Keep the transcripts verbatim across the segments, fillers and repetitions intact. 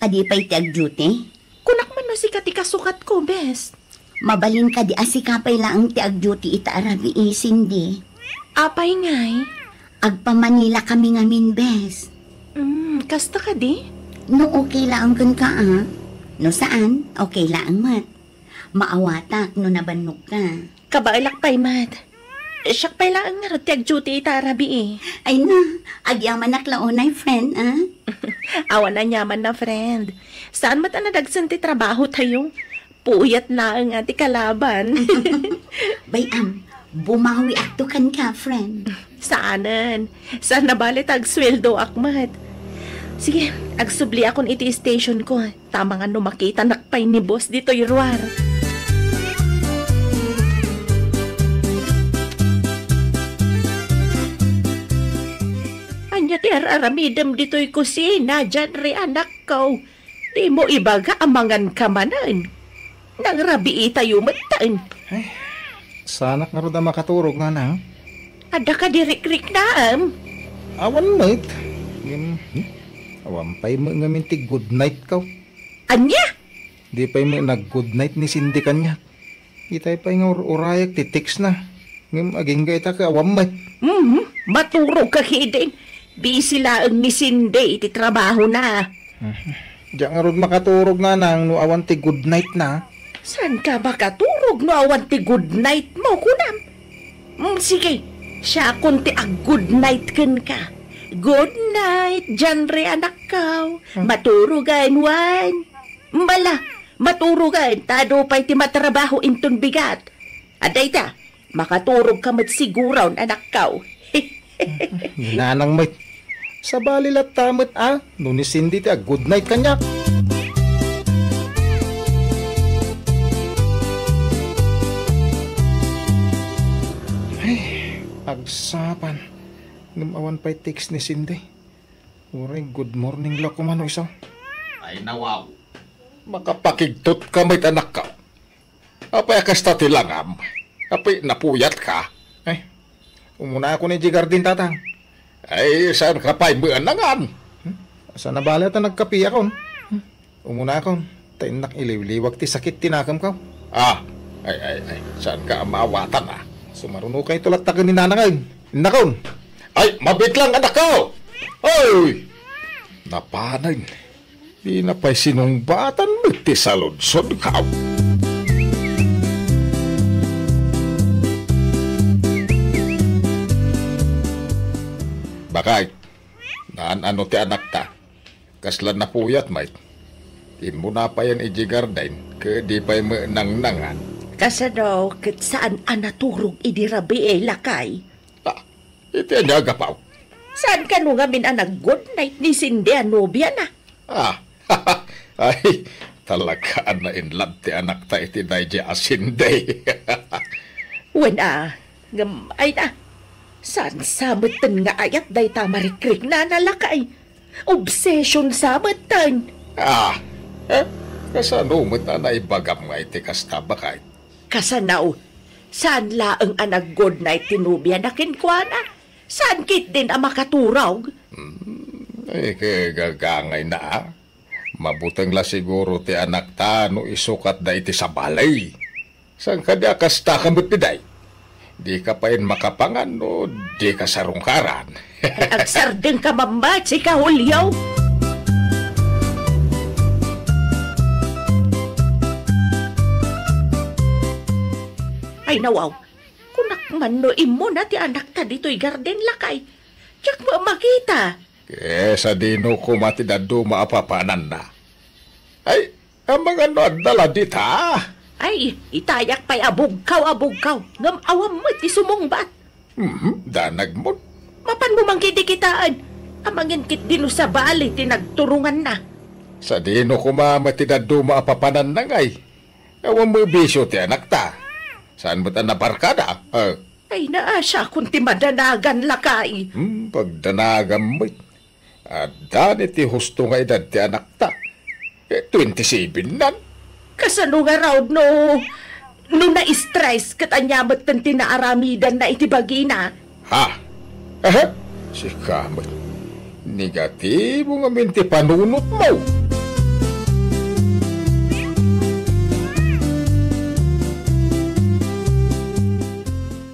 a di pay ti ag-duty? Kunak man no sika ti kasukatko, bes. Mabalin kadi a sika pay laeng ti ag-duty ita a rabii, Cindy? Apay ngay? Agpa-Manila kami ngamin, bes. Mm, kasta kadi? No okay laeng kenka, a. No saan, okay laeng met. Maawatak no nabannogka. Kabaelak pay met. Siak pay laeng ngarud ti ag-duty ita a rabii. Ay na, agyamanak la unay, friend, a? Awan aniaman na, friend. Saan met a nadagsen ti trabahotayo? Puyat laeng a ti kalaban. Bay-am, bumawiakto kenka, friend. Saanen. Saan a bale ta agsueldoak met. Sige, agsubliakon iti stationko. Ta amangan no makitanak pay ni boss ditoy ruar. Ania ti ar-aramidem ditoy kusina, Janre, anakko? Dimo ibaga a manganka manen. Nangrabiitayo metten. Ay, saanak ngarud a makaturog, nanang. Adda kadi rikriknaem? Awan met. Ngem, hmm? Awan pay met ngamin ti good night ko. Ania? Di pay met nag-good night ni Cindy kaniak. Itay pay nga ur-urayak ti text na. Ngem agingga ita ket awan met. Mhm. Maturogka ketdin. Busy laeng ni Cindy iti trabahona. Mhm. Diak ngarud makaturog, nanang, no awan ti good night na. Saanka makaturog no awan ti good night mo, kunam? Mm, sige, siakon ti ag-good night kenka. Good night, Janre, anakko. Hmm. Maturogen wen. Bala, maturogen, ta adu pay ti matrabaho inton bigat. Adda ita, makaturogka met siguron, anakko. Nanang met. Sabali latta met, a, no ni Cindy ti ag-good night kaniak. Ay, agsapan. Ngem awan pay text ni Cindy. Uray good morning la koma no isu. Ay, nawaw. Makapakigtot ka met, anakko. Apay a kasta ti langam? Apay napuyatka? Ay, umunakon idiay garden, tatang. Ay, saanka pay met a nangan? Hmm? Saan a bale ta nagkapiakon? Hmm? Umunakon, ta innak iliwliwag ti sakit ti nakemko. Ah, ay, ay, ay, saanka a maawatan, a? Sumarunokayto latta ken ni nanangen. Innakon. Ay, mabitlang, anakko! Ay! Napanen. Dina pay sinungbatan met ti saludsodko. Bakay, naan-ano ti anakta? Kasla napuyat met. Immuna payen idiay garden, ket di pay met nangnangan. Kasano ket saan a naturog idi rabii, lakay? Ah, iti ania a gapu? Saan kano ngamin a nag-good night ni Cindy a nobiana? Ah, ay, talaga a na-in love ti anakta iti daydiay a Cindy. Wen a, ngem, ay na, saan sa metten nga ayat dayta marikriknana, lakay? Obsession sa metten. Ah, eh, kasano met a naibagam nga iti kasta, bakay? Kasano? Saan laeng a nag-good night ti nobiana kenkuana? Saan ketdin a makaturog? Hmm, eh, kagagangayna, a. Mabuteng la siguro ti anakta no isukatda iti sabali. Saan kadi a kasta ka met, Diday? Dika payen makapangan no dika sarungkaran. Ay, agsardengka mammet, sika, Julio. Ay, nawaw. Kunak man no immuna ti anakta ditoy garden, lakay. Diak met makita. Ket sadino koma ti dadduma a papananna? Ay, amangan no adda la dita? Ay, itayak pay a bugkaw a bugkaw, ngem awan met ti sumungbat. Mhm, danag met. Mapanmo man ketdi kitaen, amangan ketdi no sabali ti nagturonganna. Sadino koma met ti dadduma a papananna ngay? Awan met bisio ti anakta. Saan met a nabarkada? Eh. Ay, naasiakon ti madanagan, lakay. Hmm, pagdanagan met. Adda ni ti husto nga edad ti anakta. Eh, twenty-seven nan. Kasano ngarud no, no na-stress ket ania metten ti naaramidanna iti bagina? Ha? Aha? Sika met. Negatibo ngamin ti panunotmo.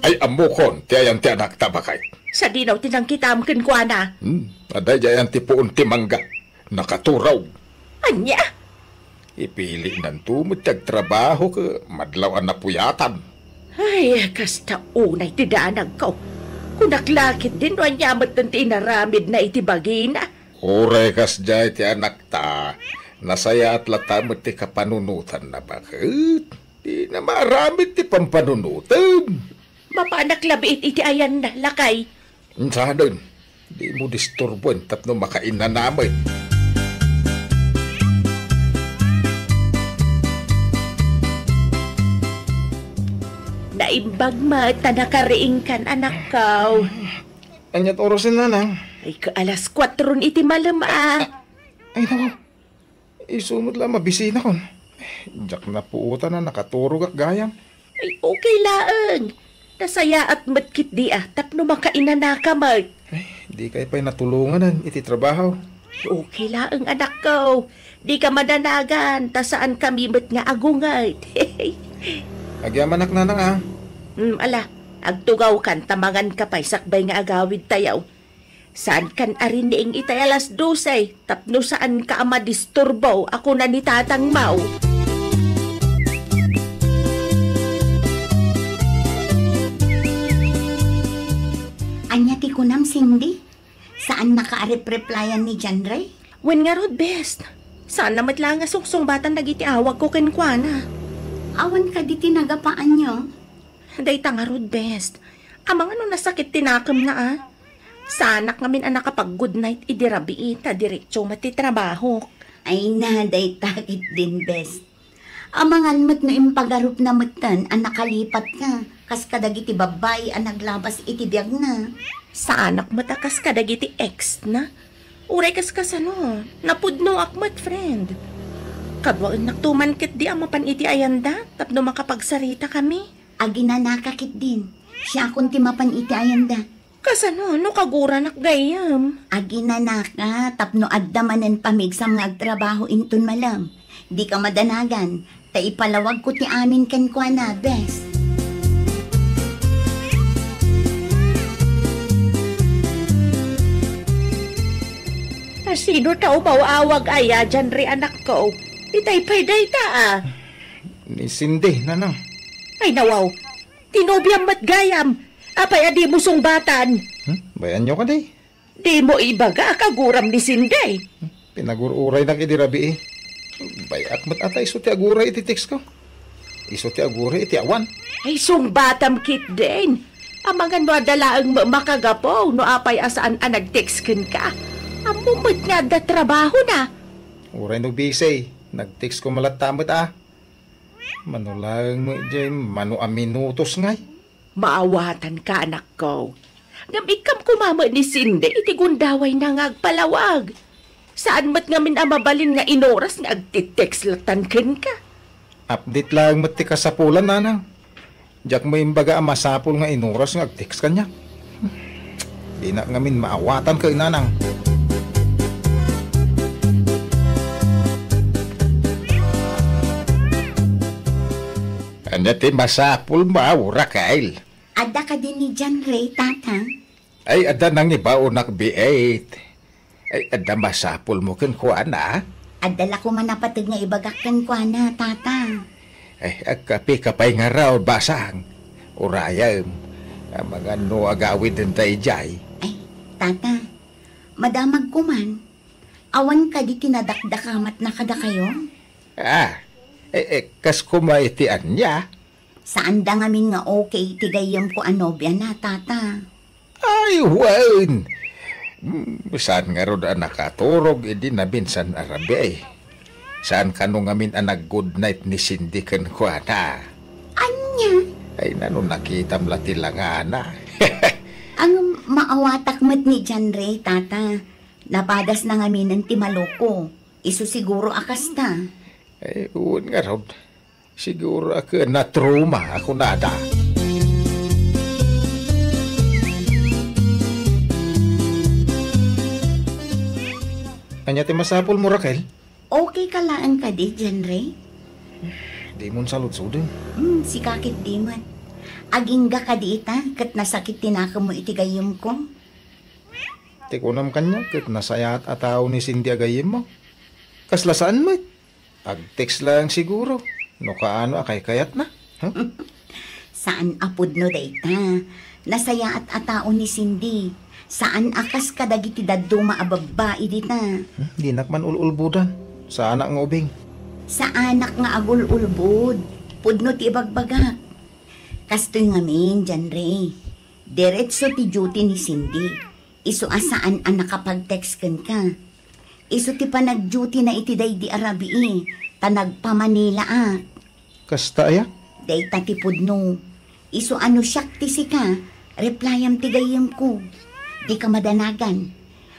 Ay, ammokon ti ayan ti anakta, baket. Sadino ti nangkitam kenkuana? Hmm, adda idiay ayan ti puon ti mangga. Nakaturog. Ania? Ipilinanto met ti agtrabaho ket madlaw a napuyatan. Ay, kasta unay ti danagko. Kunak la ketdin no ania metten ti inaramidna iti bagina. Uray kasdiay ti anakta, nasayaat latta met ti kapanunotanna, baket. Dina maaramid ti pampanunotem. Mapanak la biit iti ayanna, lakay. Insaden, dimo disturboen tapno makainana met. Naimbag met ta nakariingkan, anakko. Aniat oras, nanang? Ay, ka alas kuatron iti malem a. Ay, naku. Isu met la mabisinakon. Diak napuotan a nakaturogak gayam. Ay, okay laeng. Nasayaat met ketdi a tapno makainanaka met. Ay, dikay pay natulonganan iti trabaho. Okay laeng, anakko. Dika madanagan ta saankami met nga agunget. Agyamanak, nanang, a. Hmm, ala, agtugawkan ta manganka pay sakbay nga agawidtayo. Saankan a riniing itay alas dose tapno saanka a madisturbo a kuna ni tatangmo. Ania ti kunam, Cindy? Saannaka a repreplayan ni John Ray? Wen ngarud, bes. Saanna met laeng a sungsungbatan dagiti awagko kenkuana. Awan kadi ti nagapaanyo? Dayta ngarud, bes. Amangan no nasakit ti nakemna a. Saanak ngamin a nakapag-good night idi rabii ta diretso met ti trabahok. Ay na, dayta ketdin, bes. Amangan met no impagarupna metten a nakalipatka, kas kadagiti babbai a naglabas iti biagna. Saanak met a kas kadagiti ex na. Uray kas kasano, napudnoak met, friend. Kaduaennakto man ketdi a mapan iti ayanda tapno makapagsaritakami. Aginanaka ketdin. Siakon ti mapan iti ayanda. Kasano no kaguranak gayyem? Aginanaka tapno adda manen pamigsam nga agtrabaho inton malem. Dika madanagan, ta ipalawagko ti amin kenkuana, bes. A, sino ta umaw-awag aya, John Ray, anakko? Itay pay dayta a. Ni Cindy, nanang. Ay, nawaw. Ti nobiam met gayam. Apay a dimo sungbatan? Hmm? Bay-anyo kadi? Dimo ibaga a kaguram ni Cindy. Hmm? Pinagur-uraynak idi rabii. Bay-ak met a ta isu ti aguray iti text ko. Isu ti aguray iti awan. Ay, sungbatam ketdin. Amangan no adda laeng ma-, makagapu no apay a saan a nag-text kenka. Ammom met nga adda trabahona. Uray no busy, nag-text ko malatta met a. Mano laeng met diay mano a minutos ngay? Maawatanka, anakko. Ngem ikkam koma met ni Cindy iti gundawayna nga agpalawag. Saan met ngamin a mabalin nga inoras nga agti-text lattan kenka. Update laeng met ti kasapulan, nanang. Diak met imbaga a masapul nga inoras nga agtext kaniak. Dinak ngamin maawatan ken nanang. Ania ti masapulmo, Raquel? Adda kadi ni John Ray, tata? Ay, adda nangibaonak biit. Ay, adda masapulmo kenkuana? Adda la koma napateg nga ibagak kenkuana, tata. Ay, agkapeka pay ngarud, basang. Urayem, amangan no agawiden ta idiay. Ay, tata, madamag koman. Awan kadi ti nadakdakamatna kadakayo? Ah, eh, eh, kas koma iti ania? Saanda ngamin nga okay ti gayyemko a nobiana, tata. Ay, wen! Mm, saan ngarud a nakaturog idi naminsan a rabii. Saan kano ngamin a nag-good night ni Cindy kenkuana? Ania? Ay, nano nakitam la ti langana? Ang maawatak met ni John Ray, tata. Napadasna ngaminen ti maloko. Isu siguro a kasta. Eh, wen ngarud. Siguro a ket natruma a kunada. Ania ti masapulmo, Raquel? Okay ka laeng kadi, John Ray? Dimon saludsoden. Hmm, sika ketdi met. Agingga kadi ita ket nasakit ti nakemmo iti gayyemko? Ti kunam kaniak ket nasayaat a tao ni Cindy a gayyemmo. Kasla saan met. Ag-text laeng siguro no kaano a kaykayatna. Huh? Saan a pudno dayta. Nasayaat a tao ni Cindy. Saan a kas kadagiti dadduma a babbai dita. Hmm, dinak man ul-ulbodan. Saanak nga ubing. Saanak nga agul-ulbod. Pudno ti ibagbagak. Kastoy ngamin, John Ray. Diretso ti duty ni Cindy. Isu a saan a nakapag-text kenka. Isu ti panag-duty na iti daydi a rabii, ta nagpa-Manila ak. Kasta aya? Dayta ti pudno. Isu a no siak ti sika, replyam ti gayyemko. Dika madanagan.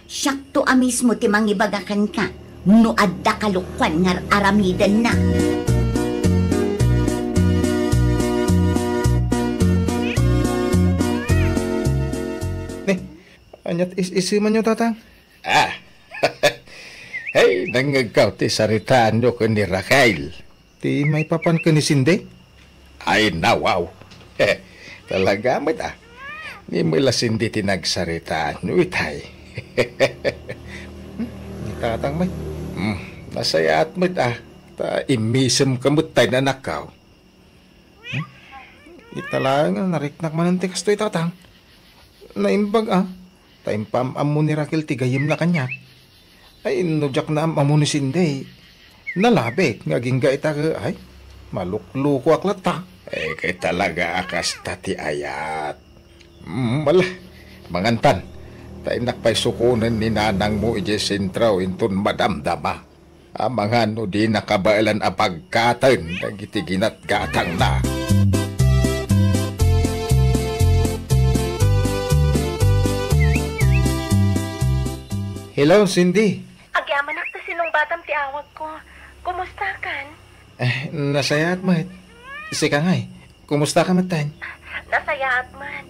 Siakto a mismo ti mangibaga kenka no adda kalokuan nga ar-aramidenna. Ne, aniat is-isimanyo, Tatang? Ah, hey, nangngegko ti saritaanyo ken ni Raquel. Ti maipapan ken ni Cindy? Ay, nawaw. Talaga met, ah. Ni Mela Cindy ti nagsaritaanyo, itay. Hmm, ni Tatang met. Hmm, nasayaat met, ah. Ta immisem ka met tay nanakaw. Hmm? Ita laeng a nariknak manen ti kastoy, Tatang. Naimbag a, ta impaam-ammo ni Raquel ti gayyemna kaniak. Ay, no diak naam-ammo ni Cindy, nalabit nga agingga ita ket, ay, maluklukoak latta. Eh, kay talaga a kasta ti ayat. Mm, wala. Mangantan. Ta innak pay sukonen ni nanangmo idiay sentro inton madamdama. Amangan no di nakabaelan a pagkaten dagiti ginatgatangna. Hello, Cindy. Agyamanak ta sinungbatam ti awagko. Kumustakan? Eh, nasayaat met. Sika ngay, kumusta ka met, Tany? Nasayaat met.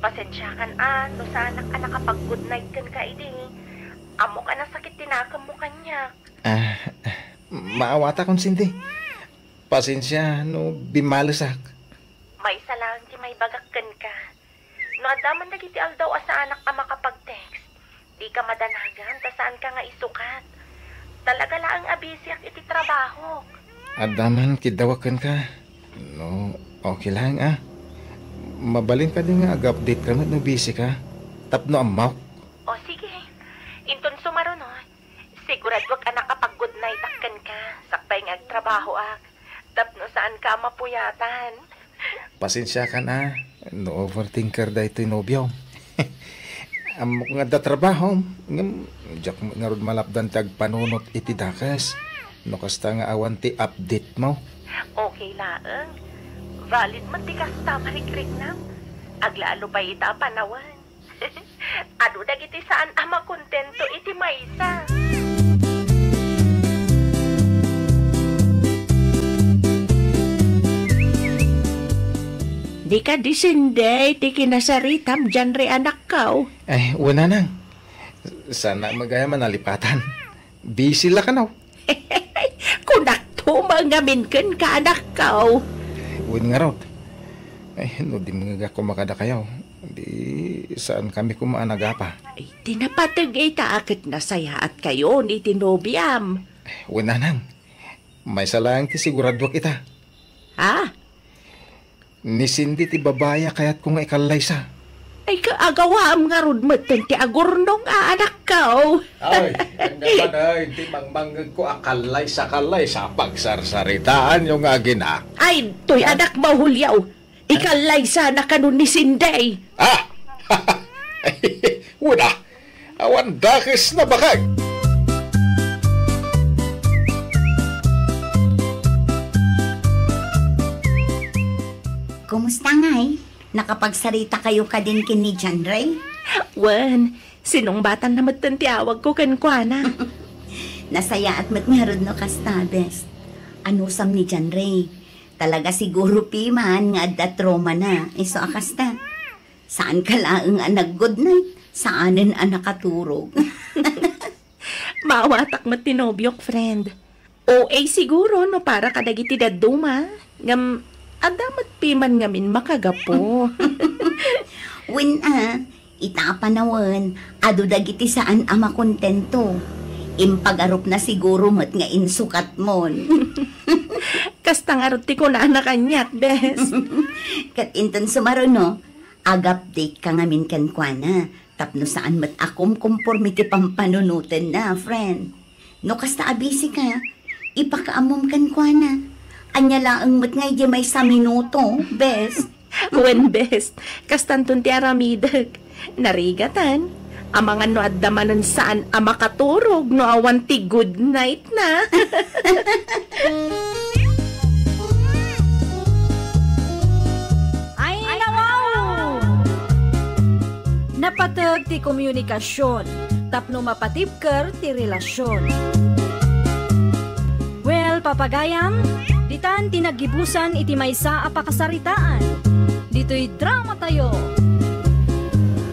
Pasensiakan a no saanak a nakapag-good night kenka idi. Ammok a nasakit ti nakemmo kaniak. Ah, maawatakon, Cindy. Pasensia no bimmalesak. Maysa laeng ti maibagak kenka. No adda man dagiti aldaw a saanak a makapag-text, dika madanagan ta saanka nga isukat. Talaga laeng a busyak iti trabahok. Adda man kiddawak kenka. No, okay laeng a. Mabalin kadi nga ag-update ka met no busy ka? Tapno ammok. O sige. Inton sumaruno, siguraduak a nakapag-good night ak kenka, sakbay nga agtrabahoak. Tapno saanka a mapuyatan. Pasensiakan a, no overthinker daytoy nobiom. Ammok nga adda trabahom, ngem diak met ngarud malapdan ti agpanunot iti dakes. No kasta nga awan ti update mo. Okay laeng. Valid met ti kasta, marikriknam. Aglalo pay ita a panawen. Adu dagiti saan a makontento iti maysa. Di kadi Cindy ti kinasaritam, John Ray, anakko? Ay, wen, nanang. Saan met gayam a nalipatan. Busy la kano. Kunakto met ngamin kenka, anakko. Wen ngarud. Ay, no dimngegak koma kadakayo, di saan kami koma a nagapa. Ay, ti napateg ita a ket nasayaatkayon iti nobiam. Wen, nanang. Maysa laeng ti siguraduak ita. Ha? Ni Cindy ti babai a kayatko nga ikallaysa. Ay, kaagawaam ngarud metten ti agurnong a anakko. Ay, ania man, ay, ti mangmangngegko a kallaysa-kallaysa a pagsarsaritaanyo nga agina. Ay, toy Ha? Anakmo, Julio. Ikallaysa na kano ni Cindy. Ah! Wen a, awan dakes na bakay. Kumusta ngay? Nakapagsaritakayo kadin ken ni John Ray? Wen, sinungbatanna metten ti awagko kenkuana. Nasayaat met ngarud no kasta, bes. Anusam ni John Ray? Talaga siguro piman nga adda trauma na, isu a kasta. Saanka laeng a nag-good night, saanen a nakaturog. Maawatak met ti nobiok, friend. O A siguro no para kadagiti dadduma, ngem Adda met piman ngamin makagapu. Wen a, ita a panawen, adu dagiti saan a makontento. Impagarupna siguro met nga insukatmon. Kasta ngarud ti kunana kaniak, bes. Ket inton sumaruno, ag-update ka ngamin kenkuana, tapno saan met a kumkumpormi ti pampanunotenna, friend. No kasta a busy ka, ipakaammom kenkuana. Ania laeng met nga idiay maysa minuto, bes. Wen, bes. Kastanton ti aramidek. Narigatan. Amangan no adda manen saan a makaturog no awan ti good night na. Ay, nawaw! Napateg ti komunikasyon tapno mapatibker ti relasyon. Well, papagayam, ditan ti naggibusan iti maysa a pakasaritaan. Ditoy drama tayo.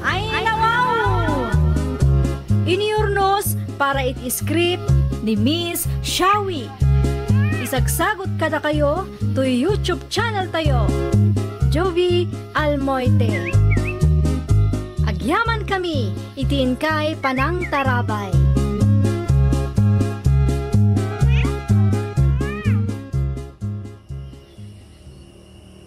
Ay, nawaw! Iniurnos para iti script ni Miss Shawi. Isagsagot kadakayo toy YouTube channel tayo, Jovi Almoite. Agyaman kami iti inkay panangtarabay.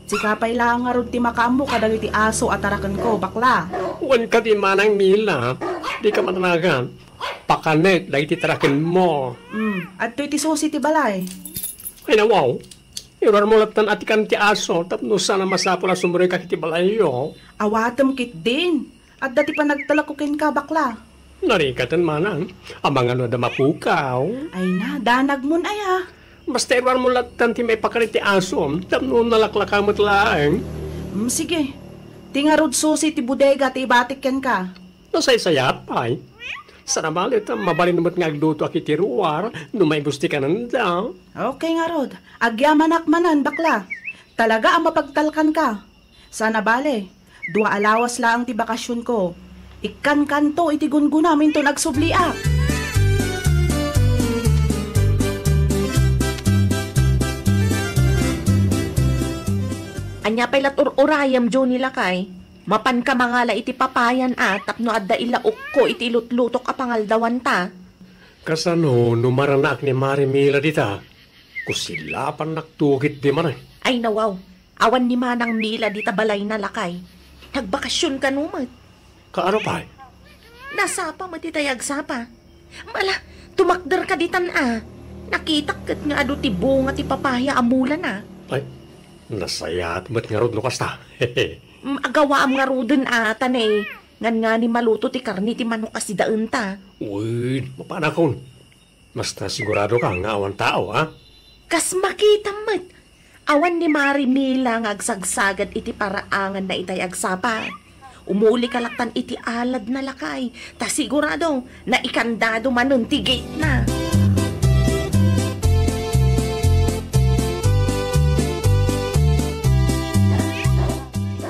Sika pay laeng ngarud ti makaammo kadagiti aso a tarakenko, bakla. Wen kadi, Manang Mila, dika mataragan. Pakanek dagiti tarakenmo. Hmm, adtoy ti susi ti balay. Ay, nawaw. Iruarmo lattan a tikan ti aso tapno saan a masapul a sumroyka iti balayyo. Awatem ketdin. Adda ti panagtalekko kenka, bakla. Narikaten, Manang. Amangan no adda mapukaw. Ay na, danagmon aya. Basta iruarmo lattan ti maipakan iti aso tapno nalaklaka met laeng. Hmm, sige. Ti ngarud susi ti bodega ti ibatik kenka. Nasaysayaat pay. Saan a bale ta mabalin met nga aglutoak iti ruar no maibus ti kanenda. Okay ngarud. Agyamanak manen, bakla. Talaga a mapagtalkanka. Saan a bale, dua a lawas laeng ti bakasionko. Ikkankanto iti gunggonam inton agsubliak. Ania pay lat ur-urayem, Johnny lakay? Mapanka mangala iti papayan a tapno adda ilaokko iti ilutlutok a pangaldawanta. Kasano no maranaak ni Mari Mila dita? Kusilapannak tugit di manen. Ay, nawaw. Awan ni Manang Mila dita balayna lakay. Nagbakasyon kano met? Kaano pay? Nasapa met itay agsapa. Mala, tumakder ka ditan a. Nakitak ket nga adu ti bunga ti papaya a mulana. Ay, nasayaat met ngarud no kasta. Mm, agawaam ngaruden a, ta ne, ngan ngani maluto ti karne ti manok a sidaenta. Wen, mapanakon. Basta sigurado ka nga awan tao, ha? Kas makitam met, awan ni Mari Mila nga agsagsagad iti paraanganna itay agsapa. Umuli ka lattan iti aladna lakay, ta sigurado, naikandado manen ti gate-na.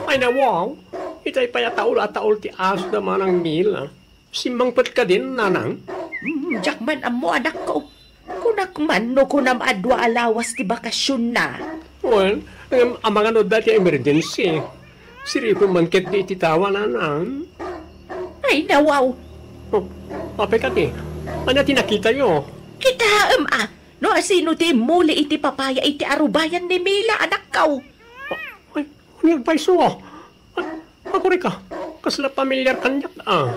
Ay, nawaw, itay pay a taul a taul ti aso da Manang Mila. Simmangpet kadin, nanang? Mm, diak man ammo, anakko. Kunak man no kunam a dua a lawas ti bakasionna. Wen, ngem amangan no adda ti emergency. Siripon man ketdi iti tawa, nanang. Ay, nawaw. Oh, apay kadi? Ania ti nakitayo? Kitaem a, no asino ti immuli iti papaya iti arubayan ni Mila, anakko. Ay, ania pay isu? Agurayka, kasla pamilyar kaniak a.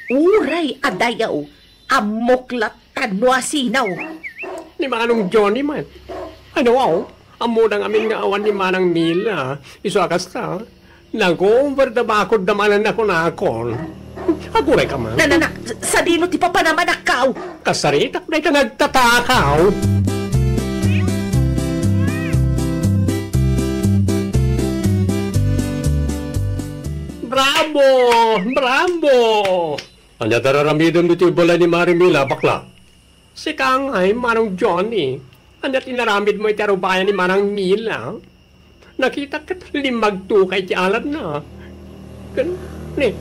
Uray adayo, ammok lattan no asino. Ni Manong Johnny met. Ano, aw? Ammona ngamin nga awan ni Manang Mila. Isu a kasta, nag-over da bakod da manen a kunakon. Agurayka man. Na, na, na, sadino ti papanamanakkaw? Kasaritak dayta nga agtatakaw. Bravo! Bravo! Ania ti ar-aramidem ditoy balay ni Mari Mila, bakla? Sika ngay, Manong Johnny. Ania ti inaramidmo iti arubayan ni Manang Mila? Nakitak ket limmagtoka iti aladna. Ken, ni,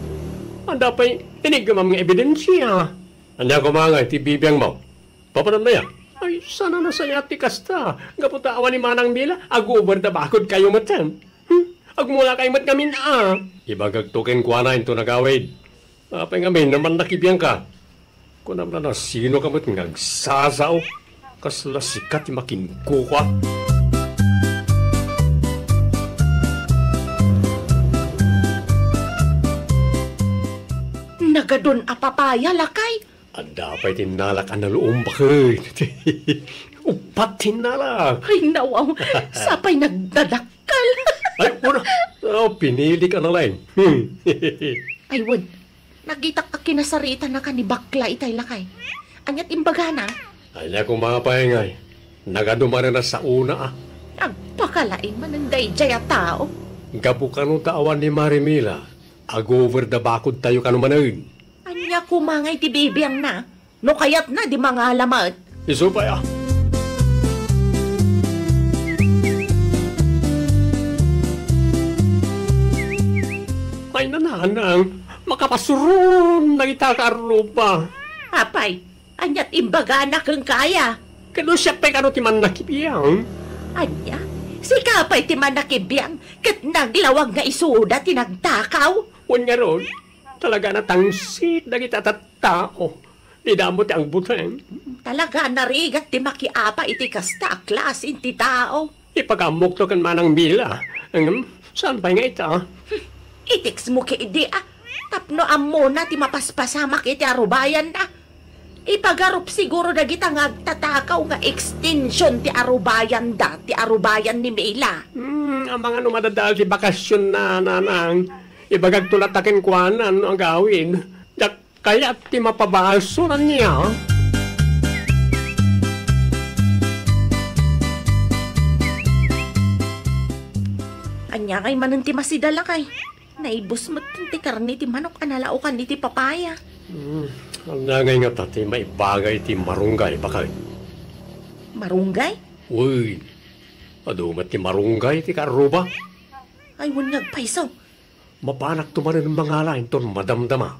adda pay iniggemam nga ebidensia. Ania koma ngay ti bibiangmo? Papanam na ya. Ay, saan a nasayaat ti kasta? Gapu ta awan ni Manang Mila, ag-over the bakod kayo met, em. Hmm? Agmula kayo met ngamin, a. Ibagakto kenkuana inton agawid. Apay ngamin a mannakibiangka? Kunam la, nasino ka met nga agsasao? Kasla sika ti makinkukua. Nagadun a papaya, lakay. Adda pay ti nalak a naluom, baket. Uppat ti nalak. Ay, nawaw. Sapay nagdadakkel. Ay, una. Oh, pinilik a nalaing. Ay, wen. Nakitak a kinasaritanaka ni bakla itay, lakay. Aniat imbagana? Ania koma pay ngay? Nagadu manen a saona, a. Agpakalaing manen daydiay a tao. Gapu kano ta awan ni Mari Mila, ag-over the bakod tayo kano manen. Ania koma ngay ti bibiangna? No kayatna, di mangala met. Isu pay, a. Ay, nanang, makapasuron dagita a karruba. Apay, aniat imbagana kenka, a? Ket no siak pay kano ti mannakibiang? Ania? Sika pay ti mannakibiang, ket naglawag nga isuda ti nagtakaw? Wen ngarud, talaga a natangsit dagita a tattao. Dida ammo ti agbuteng. Talaga a narigat ti makiapa iti kasta a klase ti tao. Ipagammokto ken Manang Mila. Ngem, saan pay nga ita? I-text mo ketdi, a. Tapno ammona ti mapaspasamak iti arubayanna. Ipagarup siguro dagita nga agtatakaw nga extension ti arubayanda, ti arubayan ni Mila. Hmm, amangan no madadael ti bakasionna, nanang. Ibagakto latta kenkuana no agawid. Diak kayat ti mapabasol, ania? Ania ngay manen ti masida, lakay? Naibus met ti karne ti manok a nalaokan iti papaya. Hmm, ania ngay ngata ti maibaga iti marunggay, baket? Marunggay? Uy, adu met ti marunggay ti karruba. Ay, wen nga agpayso. Mapanakto manen mangala inton madamdama.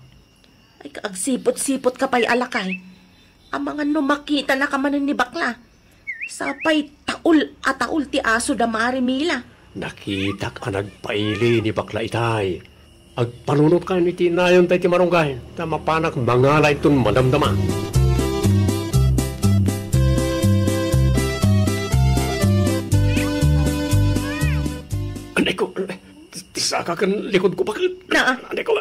Ay, agsipot-sipot ka pay a lakay. Amangan no makitanaka manen ni bakla. Sapay taul a taul ti aso da Mari Mila. Nakitak a nagpaili ni bakla itay. Agpanunot kayo iti nayon tay ti marunggay, ta mapanak mangala inton madamdama. Anay ko, anay, ti saka ken likod ko, baket. Naa. Anay ko,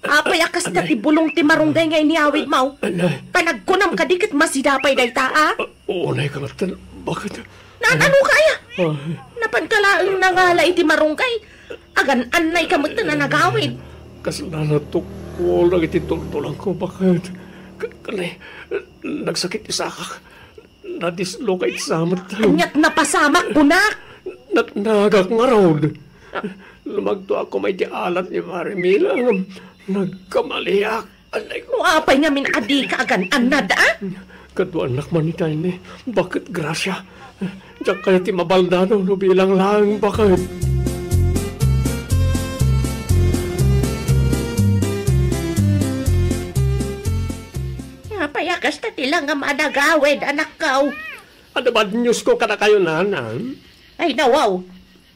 Apay a kasta ti bulong ti marunggay nga inyawidmo? Anay. Panagkunam kadi ket masida pay dayta, a? Unay ka met, baket? Naan-ano ka aya? Ay. Napanka laeng nangala iti marunggay. Agan-annay ka met a nagawid. Kasla natukkol dagiti tultulangko, baket. Ka-, kanay, nagsakit ti sakak. Nadislokay ti samet. Aniat napasamak, kunak? Natnagak ngarud. Lumagtoak koma iti alat ni Mari Mila ngem nagkamaliak. Anay ko. No apay ngamin a dika agan-annad, a? Kaduanak man itay ni, baket, Gracia. Diak kayat ti mabaldado no bilang laeng, baket. Apay a kasta ti langam a nagawid, anakko? Adda bad news ko kadakayo, nanang. Ay, nawaw.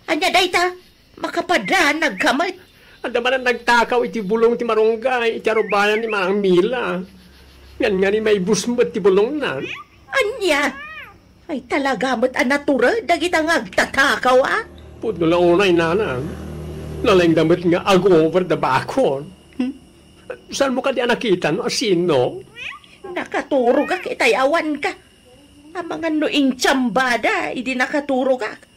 Ania dayta? Makapadanag ka met. Adda manen nagtakaw iti bulong ti marunggay iti arubayan ni Manang Mila. Ngan-ngan, maibus met ti bulongna. Ania? Ay, talaga met a natured dagita nga agtatakaw, a? Pudno la unay, nanang. Nalaingda met nga ag-over the bakod. Hmm? Saanmo kadi a nakita no asino? Nakaturogak itay awanka. Amangan no intiambada idi nakaturogak.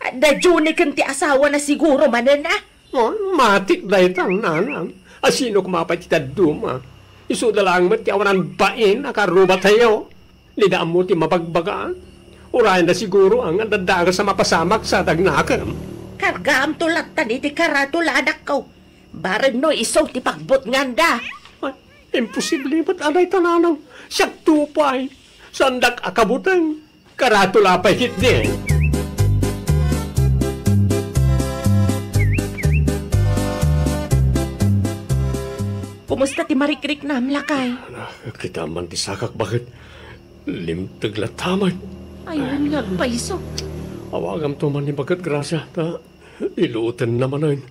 Adda Johnny ken ti asawana siguro manen, a? Oh, matik dayta, nanang. Asino koma pay ti dadduma? Isuda laeng met ti awanan bain a karrubatayo. Dida ammo ti mabagbaga. Urayanda siguro nga adda dages a mapasamak sa tagnakem. Kargaamto lattan iti karatula, anakko. Bareng no isu ti pagbutnganda. Ay, imposible met a dayta, nanang. Siakto pay. Saandak a kabuteng. Karatula pay ketdi. Kumusta ti marikriknam, lakay? Ah, kita man ti sakak, baket. Limteg latta met. Ay, wen nga agpayso. Awagamto man ni Baket Gracia, ta iluotenna manen.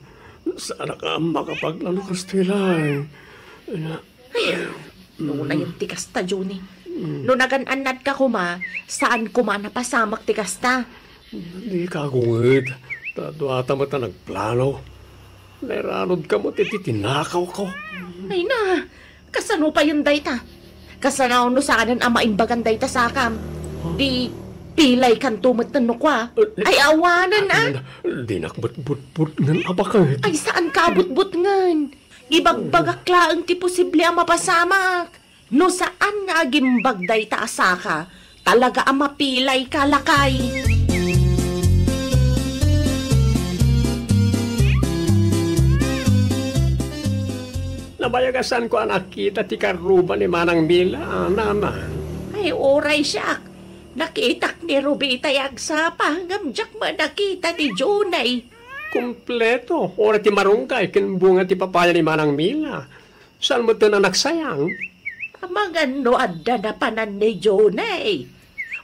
Saanak a makapaglalo kasta, Ilay. Ay, no, unayen ti kasta, Johnny. No nagan-annadka koma, saan koma a napasamak ti kasta. Dika agunget, ta duata met a nagplano. Nairanudka met iti tinakawko. Ay na, kasano payen dayta? Kasano no saanen a maimbagan dayta sakam? Di pilaykanto met no kua. Eh, eh, Ay, awanen, ah. Anan, dinak met butbutngen a baket. Ay, saanka a butbutngen. Ibagbagak laeng ti posible a mapasamak. No saan nga agimbag dayta a saka, talaga a mapilayka, lakay. Nabayag a saanko a nakita ti karruba ni Manang Mila, a, Nanang. Ay, uray siak. Nakitak ni Ruby itay agsapa, ngem diak met nakita ni Junay. Kompleto, uray ti marunggay ken bunga ti papaya ni Manang Mila. Saan met ti nanagsayang? Amangan no adda napanan ni Junay.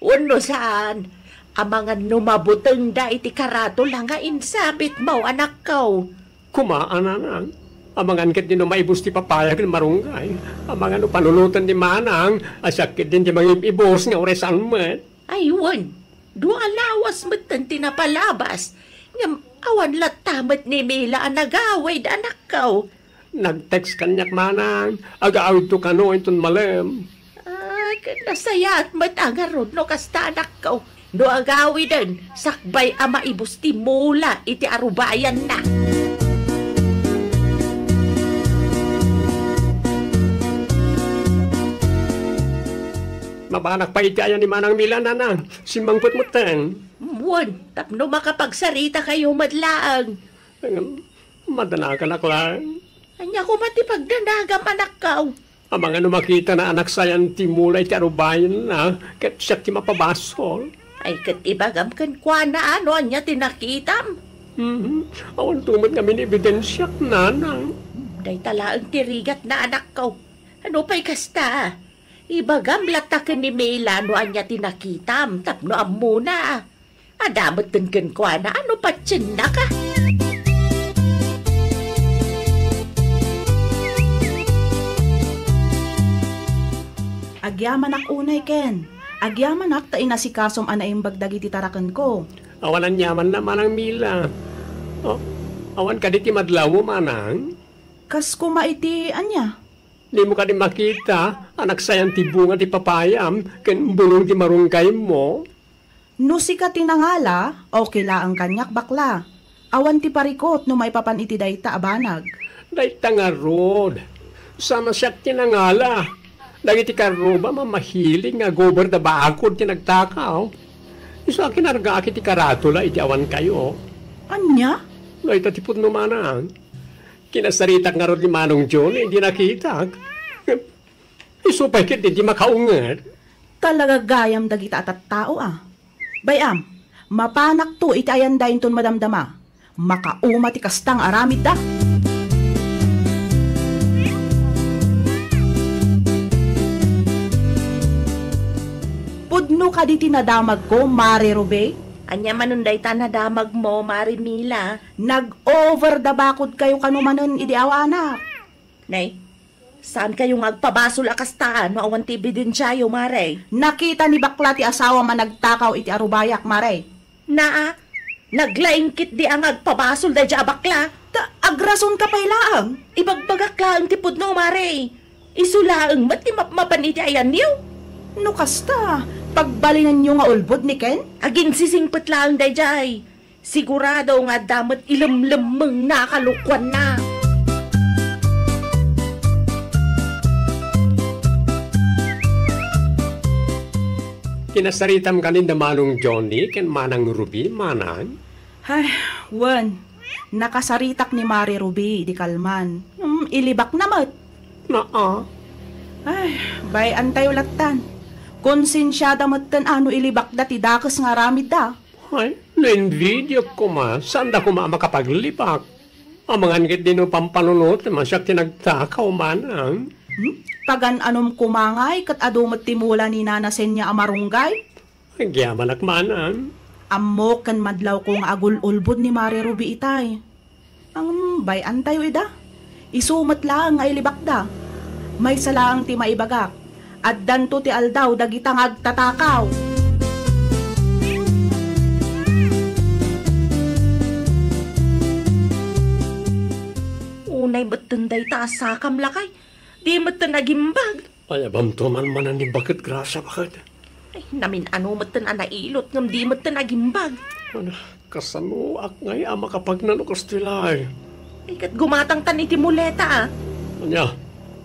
Wenno saan, amangan no mabutengda iti karatula nga insabitmo, anakko. Koma, a, Nanang, amangan ketdi no maibus ti papaya ken marunggay. Amangan no panunoten ni Manang, a siak ketdi ti mangib-ibus nga uray saan met. Ay, wen, dua a lawas metten ti napalabas. Ngem awan latta met ni Mila a nagawid, anakko. Nag-text kaniak, Manang. Agawidto kano inton malem. Ay, ket nasayaat met a ngarud no kasta, anakko. No agawiden, sakbay a maibus ti mula iti arubayanna. Mabanak pay iti ayan ni Manang Mila, Nanang. Simmangpet metten. Wen, tapno makapagsarita kayo met laeng. Em, madanaganak laeng. Ania koma ti pagdanagam, anakko? Amangan no makitana a nagsayang ti mula iti arubayanna, ket siak ti mapabasol. Ay, ket ibagam kenkuana no ania ti nakitam. Mhm. Awanto met ngamin ebidensiak, Nanang. Dayta laeng ti rigatna, anakko. Ano pay kasta? Ibagam latta ken ni Mila no ania ti nakitam tapno ammona. Adda metten kenkuana a no patiennaka. Agyamanak unay, Ken. Agyamanak ta inasikasom a naimbag dagiti tarakenko. Awan aniamanna, Manang Mila. Oh, awan kadi ti madlawmo, Manang? Kas koma iti ania? Dimo kadi makita a nagsayang ti bunga ti papayam ken bulong ti marunggaymo? No sika ti nangala, okay laeng kaniak, bakla. Awan ti parikut no maipapan iti dayta a banag. Dayta ngarud, saan a siak ti nangala. Dagiti karruba a mahilig nga agober da bakud ti nagtakaw. Isu a kinargaak iti karatula iti awankayo. Ania? Dayta ti pudno, Manang. Kinasaritak ngarud ni Manong Johnny idi nakitak. Isu pay ketdi ti makaunget. Talaga gayam dagita a tattao, a. Bay-am, mapanakto iti ayanda inton madamdama. Makauma ti kasta nga aramidda. Pudno kadi ti nadamagko, Mare Ruby? Ania manen dayta nadamagmo, Mare Mila? Nag-over da bakud kayo kano manen idi awanak. Nay, saan kayo nga agpabasol a kasta no awan ti ebidensiayo, Mare? Nakita ni bakla ti asawam a nagtakaw iti arubayak, Mare. Naa, naglaing ketdi a nga agpabasol daydiay a bakla. Ta agrason ka pay laeng. Ibagbagak laeng ti pudno, Mare. Isu laeng met ti mapmapan iti ayanyo. No kasta, pagbalinenyo nga ulbod ni Ken? Aginsisingpet laeng daydiay. Sigurado nga adda met ilemlemmengna a kalokuanna. Kinasaritam kanin da Manong Johnny ken Manang Ruby, Manang? Ay, wen. Nakasaritak ni Mare Ruby idi kalman. Hmm, ilibakna met. Naa. Ay, bay-antayo lattan. Konsensiada metten a no ilibakda ti dakes nga aramidda. Ay, nainvidiak koma, saanda koma a makapaglibak. Amangan ketdi no pampanunotem a siak ti nagtakaw, Manang. Hmm? Pagan-anom koma ngay ket adu met ti mula ni Nana Senia a marunggay? Agyamanak manen. Ammok ken madlawko nga agul-ulbod ni Mare Ruby itay. Ngem bay-antayo ida. Isu met laeng nga ilibakda. Maysa laeng ti maibagak. Addanto ti aldaw dagita nga agtatakaw. Unay metten dayta a sakam, lakay. Di metten agimbag. Ay, abamto man manen ni baket, Gracia, baket. Ay, namin-ano metten a nailot ngem di metten agimbag. Ano, kasanoak ngay a makapagnano kastoy laeng? Ay, ket gumatangtan iti muleta, a. Ania?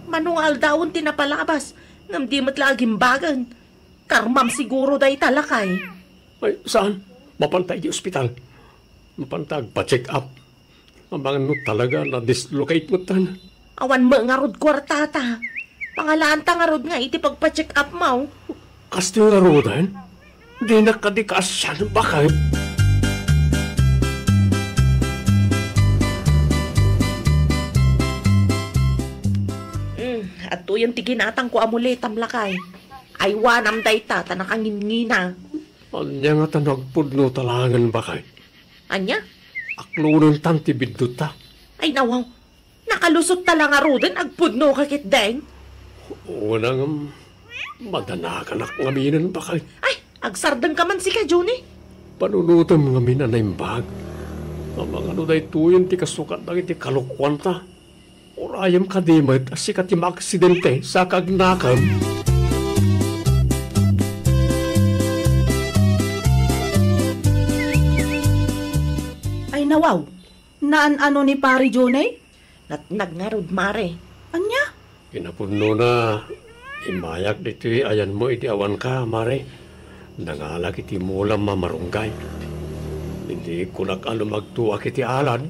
Mano nga aldawen ti napalabas, ngem di met la agimbagen. Karmam siguro dayta, lakay. Ay, saan? Mapanta iti ospital. Mapanta agpa-check up. Amangan no talaga na-dislocate metten. Awan met ngarud kuartata. Pangalaanta ngarud nga iti pagpa-check up mo. Kastoy ngaruden? Dinak kadi kaasian, baket. Mm, adtoyen ti ginatangko a muletam, lakay. Aywanam dayta ta nakangingina. Ania ngata no agpudnota laengen, baket? Ania? Aklonentan ti biddotta. Ay, nawaw. Nakalusotta la ngaruden, agpudnoka ketdin? Wen a ngem, madanaganak ngaminen, baket. Ay, agsardengka man sika, Johnny. Panunotem ngamin a naimbag. Amangan no daytoyen ti kasukat dagiti kalokuanta. Urayem kadi met a sika ti maaksidente sa kagnakem. Ay, nawaw. Naan-ano ni Pari Johnny? Natnag ngarud, Mare. Ania? Kinapudnona, immayak ditoy ayanmo idi awanka, Mare. Nangalak iti mulam a marunggay. Idi kunak a lumagtoak iti alad,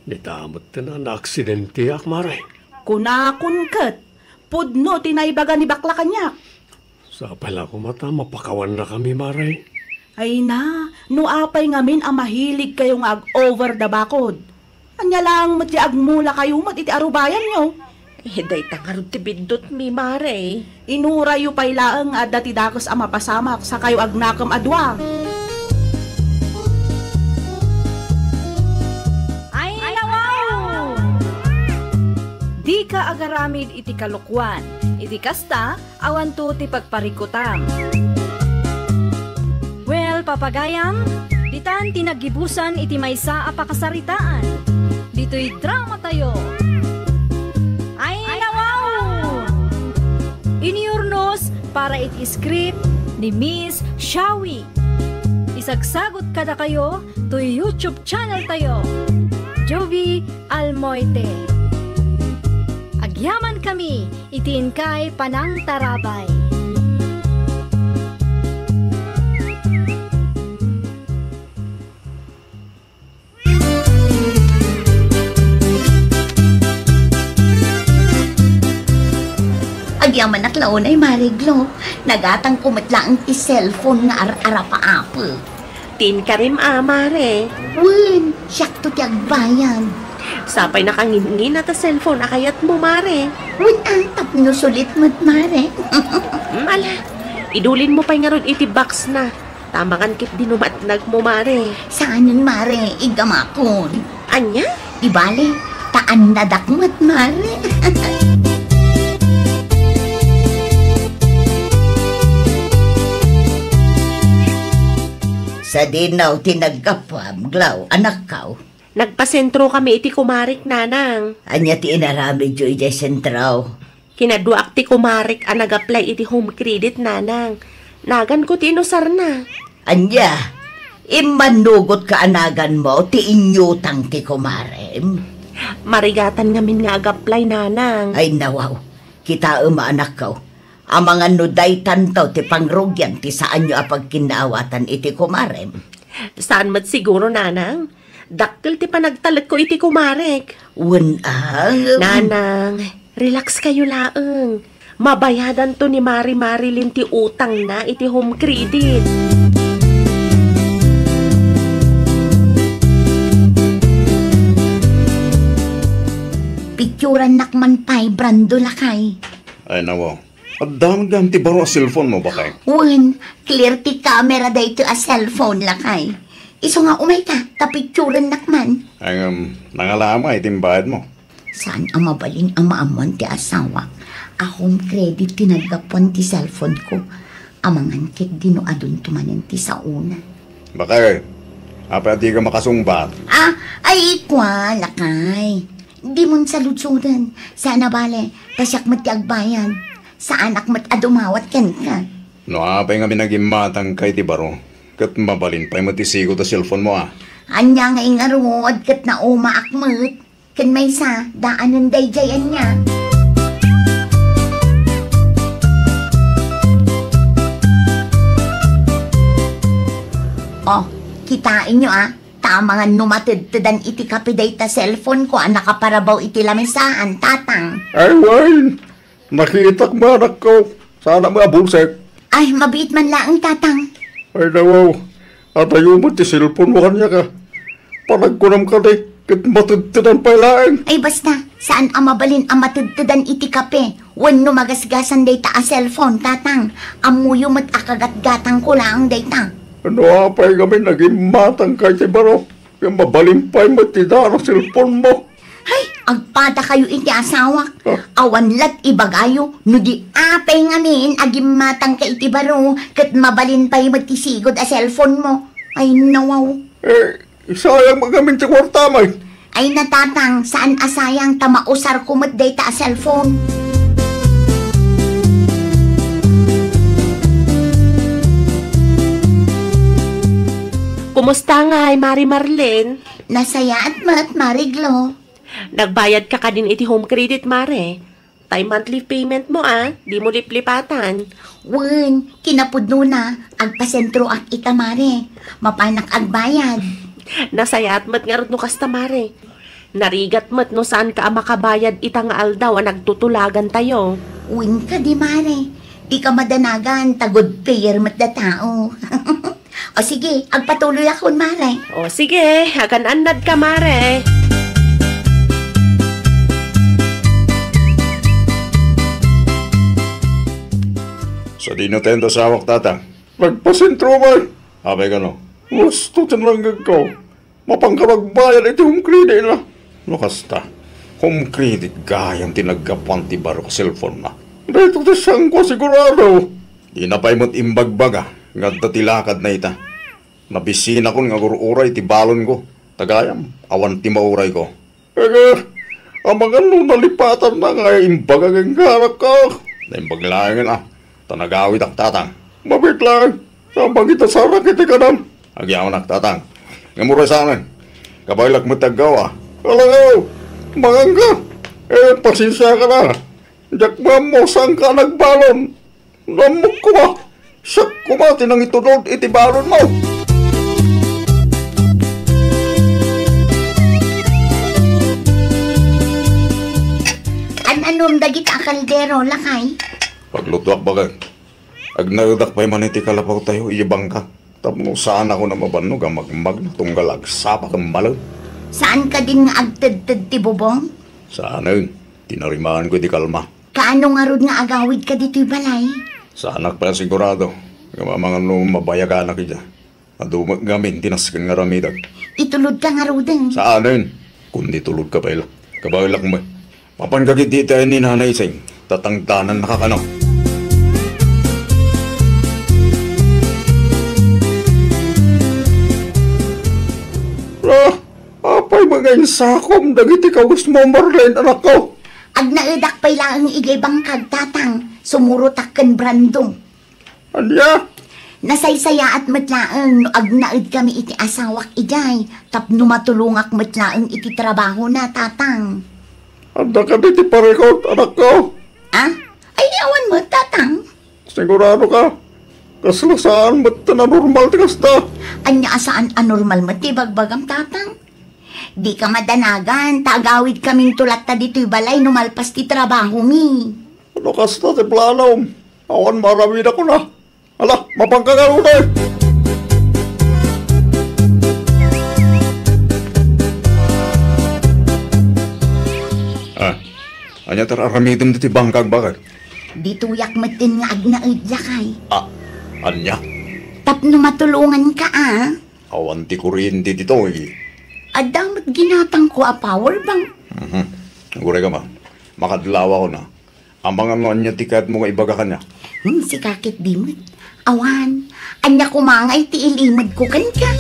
dita metten a naaksidenteak, Mare. Kunakon ket, pudno ti naibaga ni bakla kaniak. Sapay la koma ta mapakawannakami, Mare. Ay na, no apay ngamin a mahiligkayo nga ag-over the bakod. Ania laeng met ti agmulakayo met iti arubayanyo? Eh, dayta ngarud ti biddutmi, Mare. Inurayyo pay laeng nga adda ti dakes a mapasamak sakayo agnakem a dua. Ay, nawaw! Dika agaramid iti kalokuan. Iti kasta, awanto ti pagparikutam. Well, papagayam, ditan ti naggibusan iti maysa a pakasaritaan. Ditoy dramatayo. Ay, nawaw! Iniurnos para iti script ni Miss Shawi. Isagsagot kadakayo toy YouTube channel tayo, Jovie Almoite. Agyaman kami iti inkay panangtarabay. Agyamanak la unay, Mare Glo. Nagatangko met laeng ti cellphone nga ar-arapaapek. Ti inkarim a, Mare. Wen, siakto ti agbayad. Sapay nakangingina ta cellphone a kayatmo, Mare. Wen, a, tapno sulit met, Mare. Mm, ala, idulinmo pay ngarud iti box na. Tamangan ketdi no matnagmo, Mare. Saanen, Mare, igamakon. Ania? Di bale, ta annadak met, Mare. Sadino ti naggapuam, Glo, anakko? Nagpasentrokami iti kumarek, Nanang. Ania ti inaramidyo idiay sentro? Kinaduaak ti kumarek a nag-apply iti home credit, Nanang. Naganko ti inusarna. Ania? Immannugotka a naganmo ti inyutang ti kumarem? Marigatan ngamin nga ag-apply, Nanang. Ay, nawaw. Kitaem, anakko. Amangan no daytanto ti pangrugian ti saanyo a pagkinnaawatan iti kumarem. Saan met siguro, Nanang? Dakkel ti panagtalekko iti kumarek. Wen, ah, Nanang, relax kayo laeng. Mabayadanto ni Mari Marilyn ti utangna iti home credit. Tiyurannak man pay, Brando, lakay. Ay, nawaw. Adda met gayam ti baro a cellphone mo, bakay? Wen, clear ti camera daytoy a cellphone, lakay. Isu nga umayka, ta picturennak man. Ay, ngem, nangalama iti imbayad mo. Saan a mabalin a maammuan ti asawak a home credit ti naggapuan ti cellphone ko. Amangan ketdi no adunto manen ti saona. Bakay, apay a dika makasungbat? Ah, ay, kua, lakay. Dimon saludsoden. Saan a bale, ta siak met ti agbayad. Saanak met a dumawat kenka. No apay ngamin a gimmatangka iti baro, ket mabalin pay met ti sigud a cellphone mo, a. Ania ngay ngarud ket naumaak met. Ken maysa, daanen daydiay ania. Oh, kitaenyo, a, ta amangan no matedtedan iti kape dayta cellphone ko a nakaparabaw iti lamisaan, Tatang. Ay, wen. Nakitak met, anakko. Saanak met a bulsek. Ay, mabiit man laeng, Tatang. Ay, nawaw. Adayo met ti cellphone mo kaniak, a. Panagkunam kadi, ket matedtedan pay laeng. Ay, basta, saan a mabalin a matedtedan iti kape wenno magasgasan dayta a cellphone, Tatang. Ammoyo met a kagatgatangko laeng dayta. No apay ngamin a gimmatangka iti baro, ngem mabalin pay met ti daan a cellphone mo. Hay, agpadakayo iti asawak. Ah. Awan la't ibagayo, no di apay ngamin a gimmatangka iti baro, ket mabalin pay met ti sigud a cellphone mo. Ay, nawaw. Eh, sayang met ngamin ti kuartam, ay. Ay, na, Tatang, saan a sayang ta mausarko met dayta a cellphone. Kumusta ngay, Mari Marlene? Nasayaat met, Mari Glo. Nagbayadka kadin iti home credit, Mare? Tay monthly payment mo, a, dimo liplipatan. Wen, kinapudnona, agpasentroak ita, Mare. Mapanak agbayad. Nasayaat met ngarud no kasta, Mare. Narigat met no saanka a makabayad ita nga aldaw a nagtutulagantayo. Wen kadi, Mare. Dika madanagan ta good payer met datao. O sige, agpatuloyakon, Mare. O sige, agan-annadka, Mare. Sadino ti asawak, Tatang? Nagpasentro pay. Apay kano? Husto ti nanggegko. Mapanka agbayad iti home credit na. No kasta, home credit gayam ti naggapuan ti baro a cellphone na. Daytoy ti saanko a sigurado. Dina pay met imbagbaga nga adda ti lakadna ita. Nabisinakon nga agur-uray ti balonko. Ta gayam, awan ti maurayko. Aga, amangan no nalipatanna nga imbaga kenka, anakko. Naimbag laengen, a. Ta nagawidak, Tatang. Mabiit laeng. Sabagita sarak iti kanam. Agyamanak, Tatang. Ngem uray saanen. Kabaelak met ti aggaw, a. Alagaw, manganka. Eh, pasensiaka na. Diak maammo saanka a nagbalon. Nammok koma. Siak koma ti nangitudod iti balonmo. An-anom dagita a kaldero, lakay? Paglutoak, baket. Agnaedak pay man iti kalapawtayo, iye bangka. Tapno saanakon a mabannog a magmagna tunggal agsapa ken malem. Saan kadin nga agtedted ti bubong? Saanen. Tinarimaanko iti kalma. Kaano ngarud nga agawidka ditoy balay? Saanak pay a sigurado nga amangan no mabayaganak ida. Adu met ngamin ti nasken nga aramidek. Itulodka ngaruden. Saanen. Kundi tulodka pay la. Kabaelak met. Mapanka ketdi iti ayni Nanay Sing, ta tangdanannaka kano. Ah, apay nga insakom dagiti kawesmo, Marlene, anakko? Agnaedak pay laeng idiay bangkag, Tatang. Sumurotak ken Brando. Ania? Nasaysayaat met laeng no agnaedkami iti asawak idiay tapno matulongak met laeng iti trabahona, Tatang. Adda kadi ti parikut, anakko? Ah? Ay, awan met, Tatang. Siguradoka? Kasla saan met ti nanormal ti kasta? Ania a saan a normal met ti ibagbagam, Tatang? Dika madanagan, ta agawidkaminto latta ditoy balay no malpas ti trabahomi. No kasta ti planom, awan maarawidak, a. Ala, mapanka ngarud, e. Ah, Ania ti ar-aramidem ditoy bangkag, baket? Ditoyak metten nga agnaed, lakay. Ah, ania? Tapno matulonganka, a. Awan ti kuryente ditoy. Adda met ginatangko a power bank. Mhm. Uray koma. Makadlawakon a. Amangan no ania ti kayatmo nga ibaga kaniak. Hmm, sika ketdi met. Awan, ania koma ngay ti ilimedko kenka?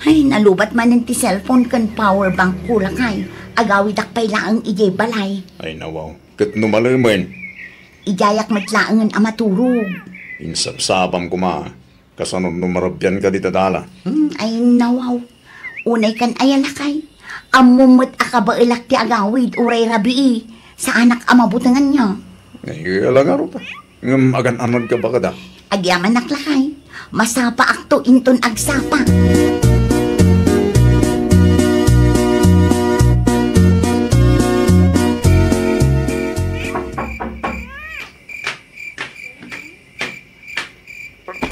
Ay, nalubat manen ti cellphone ken power bank ko, lakay. Agawidak pay laeng idiay balay. Ay, nawaw. Ket no malemen? Idiayak met laengen a maturog. Insabsabam koma. Kasano no marabianka dita dalan? Hmm, ay, nawaw. Unay kan aya, lakay. Ammom met a kabaelak ti agawid uray rabii. Saanak a mabutenganna. Ay, ala ngarud a. Ngem agan-anadka baket a. Agyamanak, lakay. Masapaakto inton agsapa.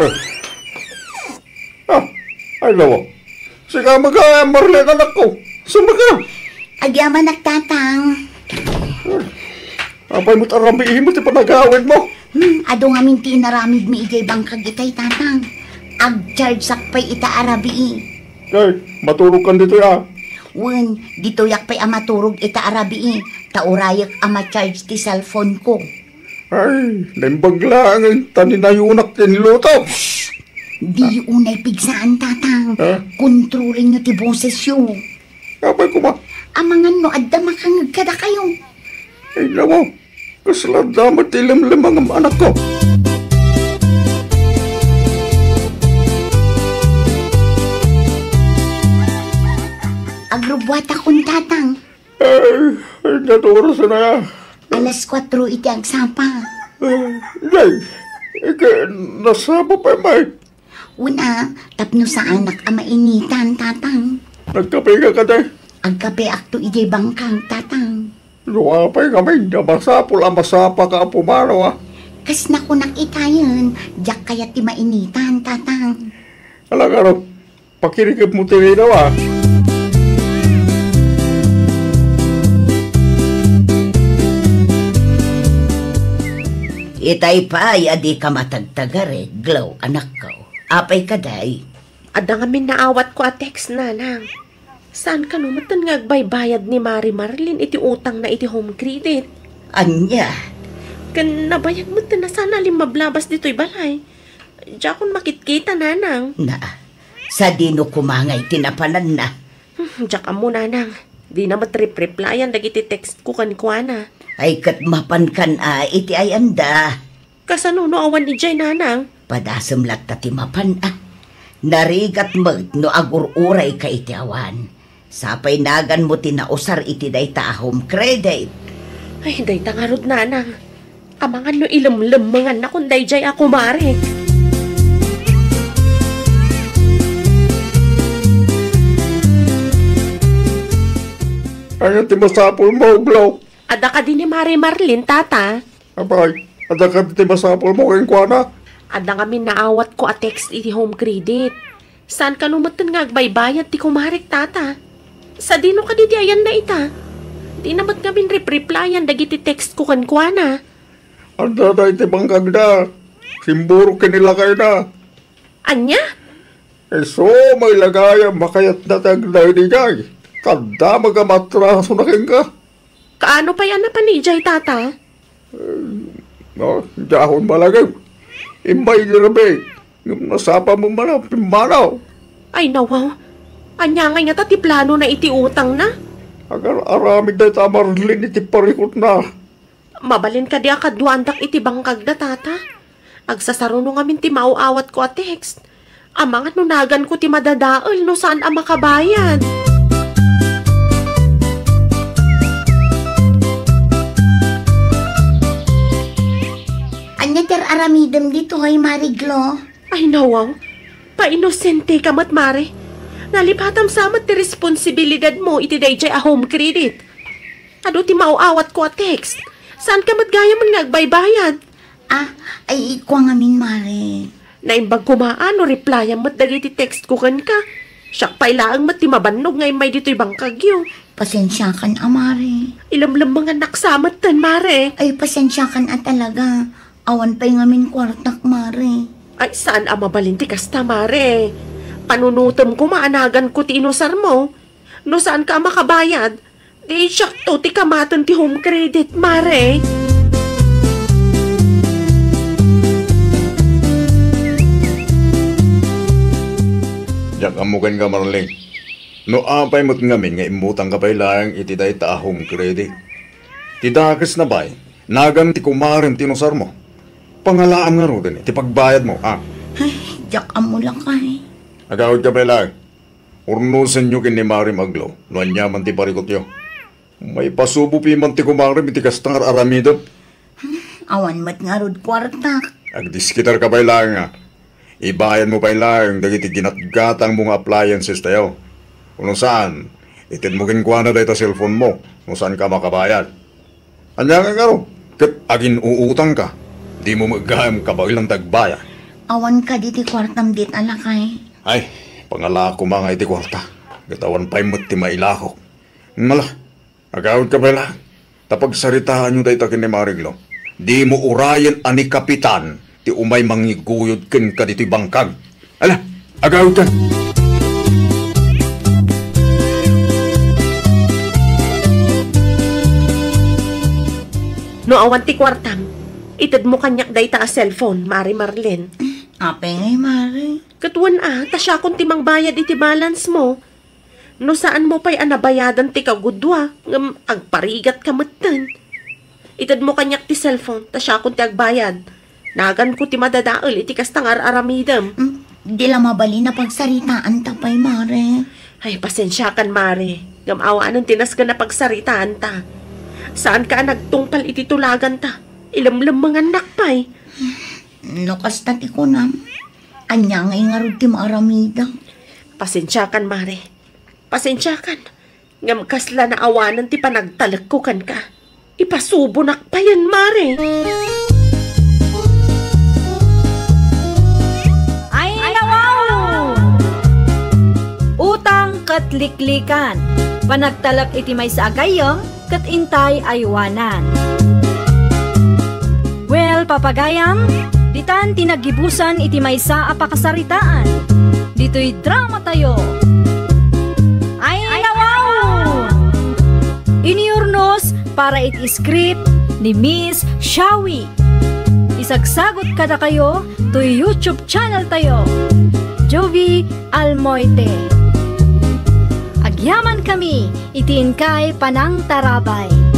Oh. Ah, ay, lawa. Sika met, Marlene, anakko. Sumaka. Agyamanak, Tatang. Apay met a rabiimo ti panagawidmo? Hmm, adu ngamin ti inaramidmi idiay bangkag itay, Tatang. Agchargeak pay ita a rabii. Kay, maturogkan ditoy a. Wen, ditoyak pay a maturog ita a rabii. Ta urayek a ma-charge ti cellphone ko. Ay, naimbag laeng ta ni nayunak ti inluto. Shh! Diyo unay pigsaan, Tatang. Ha? Kontrolenyo ti bosesyo. Apay koma? Amangan no adda makangeg kadakayo. Ay, lawa. Kasla adda met ti lemlem nga anakko. Agrubbuatakon, Tatang. Ay, ay, ania ti oras a na. Alas kuatro iti agsapa. Ay, day, ika, nasapa pay met. Una, tapno saanak a mainitan, Tatang. Nagkapeka kadi? Agkapeakto idiay bangkag, Tatang. No apay ngamin a masapul a masapaka a pumanaw a. Kas nakunak itayen, diak kayat ti mainitan, Tatang. Ala ngarud, pakirikepmo ti rinaw a. Itay pay a dika matagtagarig, Glo, anakko. Apay kadi? Adda ngamin naawatko a text, Nanang. Saan kano metten nga agbaybayad ni Mari Marlene iti utangna iti home credit? Ania? Ken nabayag metten a saan a limmablabas ditoy balay. Diakon makitkita, Nanang. Na, sadino koma ngay ti napananna? Hmm, diak ammo, Nanang. Dina met rep-replyan dagiti text ko kenkuana. Ay, ket mapankan a iti ayanda. Kasano no awan idiay, Nanang? Padasem latta ti mapan a. Narigat met no agur-urayka iti awan. Sapay naganmo ti nausar iti dayta a home credit. Ay, dayta ngarud, Nanang. Amangan no ilemlemmengannakon daydiay a kumarek. Ania ti masapulmo, Glo? Adda kadi ni Mari Marlene, Tata? Apay, adda kadi ti masapulmo kenkuana? Adda ngamin naawatko a text iti home credit. Saan kano metten nga agbaybayad ti kumarek, Tata? Sadino kadi ti ayanna ita? Dina met ngamin rep-replyan dagiti text ko kenkuana. Adda dayta iti bangkagda. Simburok ken ni lakayna. Ania? Isu met la gayam a kayatna ti agdaydiay. Kaddama nga matrasona kenka. Kaano pay a napan idiay, Tata? Eh, no, diakon malagip. Immay idi rabii, ngem nasapa met man a pimmanaw. Ay, nawaw. Ania ngay ngata ti planona iti utangna? Agar-aramid dayta a Marlene iti parikutna. Mabalin kadi a kaduaandak iti bangkagda, Tata? Agsasaruno ngamin ti maaw-awatko a text. Amangan no naganko ti madadael no saan a makabayad. Ania ti ar-aramidem ditoy, Mari Glo? Ay, nawaw. Painosenteka met, Mari. Nalipatam sa met ti responsibilidadmo iti daydiay a home credit. Adu ti maaw-awatko a text. Saanka met gayamen nga agbaybayad. Ah, ay, kua ngamin, Mari. Naimbag koma a no replyan met dagiti text ko kenka. Siak pay laeng met ti mabannog nga immay ditoy bangkagyo. Pasensiakan a, Mare. Ilemlemmengannak sa metten, Mare. Ay, pasensiakan a talaga. Awan pay ngamin kuartak, Mare. Ay, saan a mabalin ti kasta, Mare. Panunotem koma a naganko ti inusarmo. No saanka a makabayad, di siakto ti kamaten ti home credit, Mare. Diak ammo kenka, Marlene. No apay met ngamin nga immutangka pay laeng iti dayta a home credit. Ti dakesna pay, nagan ti kumarem ti inusarmo. Pangalaam ngaruden iti pagbayadmo, a? Ay, diak ammo lakay. Agawidka pay laeng. Urnosenyo ken ni Marem Aglo no aniaman ti parikutyo. Maipasubo piman ti kumarem iti kasta nga ar-aramidem. Awan met ngarud kuartak. Agdiskitarka pay laeng a. Ibayadmo pay laeng dagiti ginatgatangmo nga appliancestayo. Wenno saan, itedmo kenkuana dayta cellphonemo no saanka a makabayad. Ania ngay ngarud? Ket agin-uutangka? Dimo met gayam kabaelan ti agbayad. Awan kadi ti kuartam dita, lakay? Ay, pangalaak koma nga iti kuarta. Ket awan pay met ti mailakok. Ala, agawidka pay laeng. Ta pagsaritaanyo dayta ken ni Marem Aglo. Dimo urayen a ni Kapitan ti umay mangiguyod kenka ditoy bangkag. Ala, agawidka. No awan ti kuartam, itedmo kaniak dayta a cellphone, Mare Marlene. Apay ngay, Mare? Ket wen a, ta siakon ti mangbayad iti balancemo. No saanmo pay a nabayadan ti kagudua, ngem agparigatka metten. Itedmo kaniak ti cellphone, ta siakon ti agbayad. Naganko ti madadael iti kasta nga ar-aramidem. Mm, di la mabalin a pagsaritaanta pay, Mare. Ay, pasensiakan, Mare. Ngem awanen ti nasken a pagsaritaanta. Saanka a nagtungpal iti tulaganta. Ilemlemmengannak pay. No kasta ti kunam, ania ngay ngarud ti maaramidek? Pasensiakan, Mare. Pasensiakan. Ngem kasla naawanen ti panagtalekko kenka. Ipasubonak payen, Mare. Ay, nawaw! Utang ket liklikan. Panagtalek iti maysa a gayyem ket intay aywanan. Well, papagayam, ditan ti naggibusan iti maysa a pakasaritaan. Ditoy dramatayo. Ay, nawaw! Iniurnos para iti script ni Miss Shawi. Isagsagot kadakayo toy YouTube channel tayo, Jovie Almoite. Agyaman kami iti inkay panangtarabay.